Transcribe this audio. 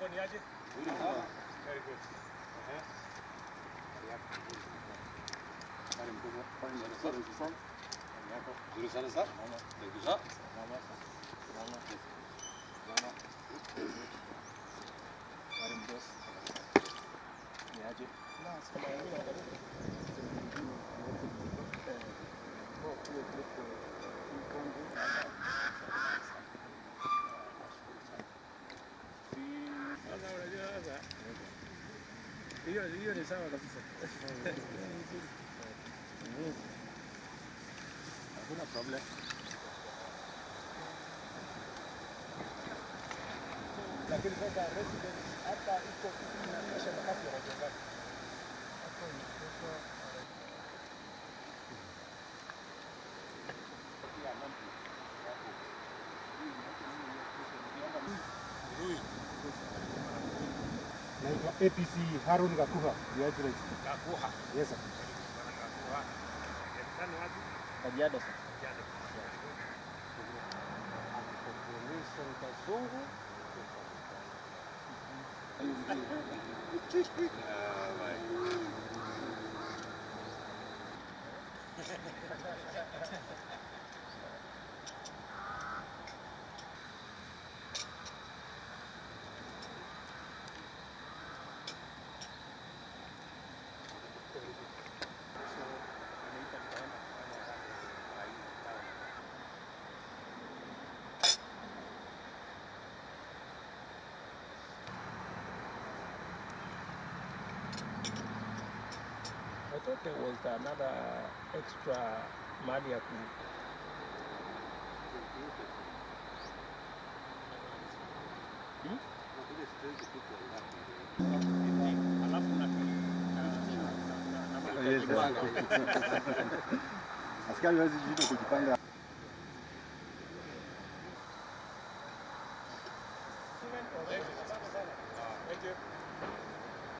Mambo ni aje? Very good. Nzuri sana sir. Thank you, sir. Sasa unajua sasa. Hiyo hiyo ni sawa kabisa. Hakuna problem. Lakini sasa residents hapa iko inatosha nafasi ya watu wangapi? Naitwa APC Harun Gakuha, the adjutant. Kakuha. Yes, sir. Bwana Kakuha. Ni wapi? Kajiado sir. Kajiado. Population Kazungu. I thought there was another extra mali ya ku. Alafu na Yes, sir. Askari hawezi jita kujipanga. Thank you.